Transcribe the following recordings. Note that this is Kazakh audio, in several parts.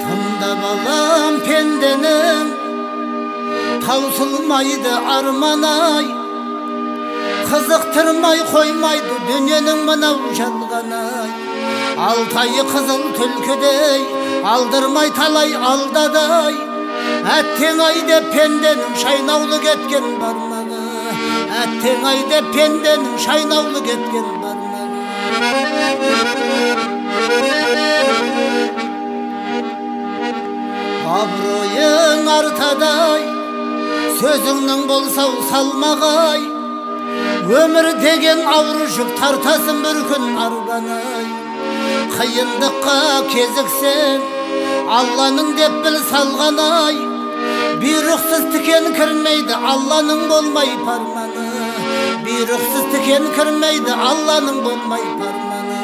Тыңда балам пенденің таусылмайды арман-ай, қызықтырмай қоймайды дүниенің мынау жалғаны-ай. Алтайы қызыл түлкідей алдырмай талай алдадай, әттең-ай деп пенденің шайнаулы кеткен бармағы, әттең-ай деп пенденің шайнаулы кеткен бармағы. Абыройың артадай, сөзіңнің болса салмағай, өмір деген ауыр жүк тартасың бір күн арбанай. Қиындыққа кезіксең, Алланың деп біл салғанай, бұйрықсыз тікен кірмейді Алланың болмай парманы, бұйрықсыз тікен кірмейді Алланың болмай парманы.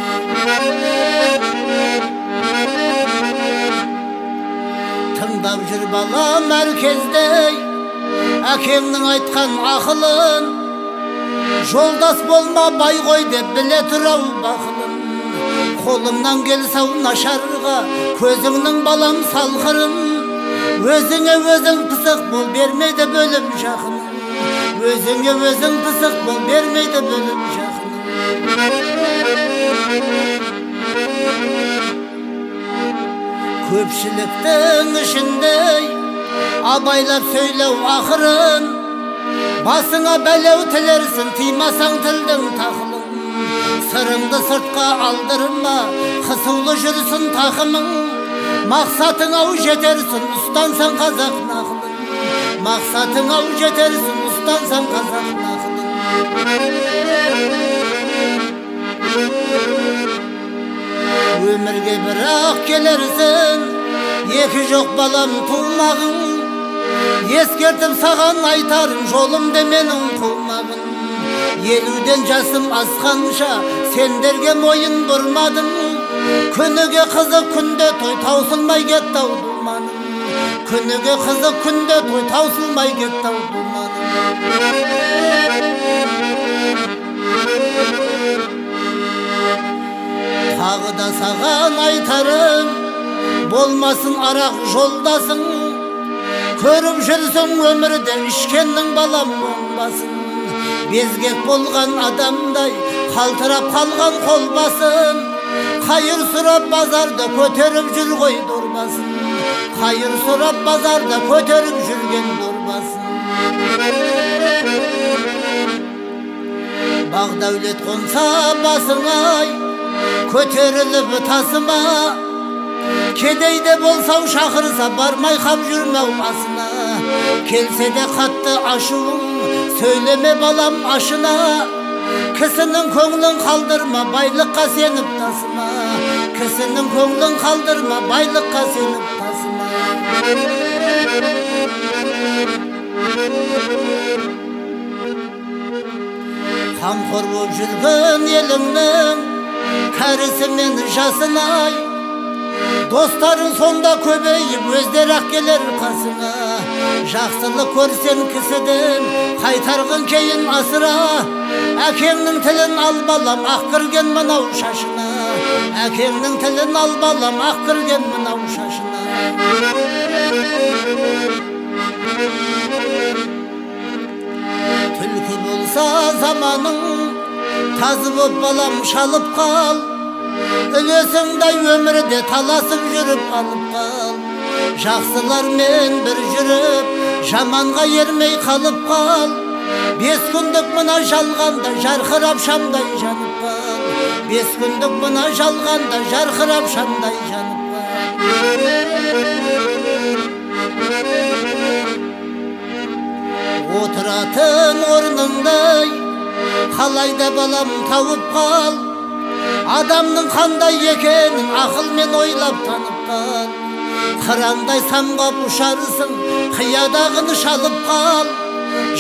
Тыңдап жүр балам әр кезде әкеңнің айтқан ақылын, жолдас болма бай ғой деп біле тұр-ау бақылын. Қолыңнан келсе нашарға көзіңнің балам салқырын, өзіңе өзің пысық бол бермейді бөліп жақының, өзіңе өзің пысық бол бермейді бөліп жақының. Көпшіліктің ішінде абайлап сөйлеу ақырын, басыңа бәлеу тілерсің тыймасаң тілдің тақылын. Сырыңды сыртқа алдырма, қысулы жүрсін тақымың, мақсатың ау жетерсің ұстансаң қазақ нақылын, мақсатың ау жетерсің ұстансаң қазақ нақылын. Өмірге бірақ келерсің, екі жоқ балам тумағың, ескертіп саған айтарым жолымды менің қумағын. 50-ден жасым асқанша сендерге мойын бұрмадым, күніге қызық күнде той таусылмай кетті ау думаным, күніге қызық күнде той таусылмай кетті ау думаным. Тағы да саған айтарым, болмасын арақ жолдасың, көріп жүрсің өмірде ішкеннің балам оңбасын. Безгек болған адамдай қалтырап қалған қол басын, қайыр сұрап базарда көтеріп жүр ғой дорбасын, қайыр сұрап базарда көтеріп жүрген дорбасын. Бағдәулет қонса басыңай, көтеріліп тасыма, кедейде болсау шақырса бармай қап жүрмеу асына. Келсе де қатты ашуың, сөйлеме балам ашына, кісінің көңілін қалдырма байлыққа сеніп тасыма, кісінің көңілін қалдырма байлыққа сеніп тасыма. Қамқор боп жүрген еліңнің кәрісі мен жасынай, достарың сонда көбейіп өздері-ақ келер қасыңа. Жақсылық көрсең кісіден қайтарғын кейін асыра, әкеңнің тілін ал балам ақ кірген мынау шашына, әкеңнің тілін ал балам ақ кірген мынау шашына. Түлкі болса заманың тазы боп балам шалып қал, үлесіңдей өмірде таласып жүріп алып қал. Жақсылармен бір жүріп жаманға ермей қалып қал, 5 күндік мына жалғанда жарқырап шамдай жанып қал, 5 күндік мына жалғанда жарқырап шамдай жанып қал. Отыратын орныңдай қалайда балам тауып қал, адамның қандай екенін ақылмен ойлап танып қал. Қырандай самғап ұшарсың, қиядағыны шалып қал,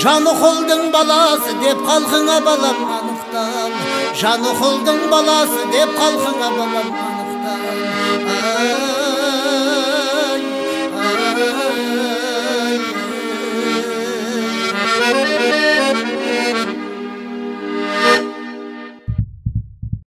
жаны құлдың баласы деп халқыңа балам анықтал, жаны құлдың баласы деп халқыңа балам анықтал.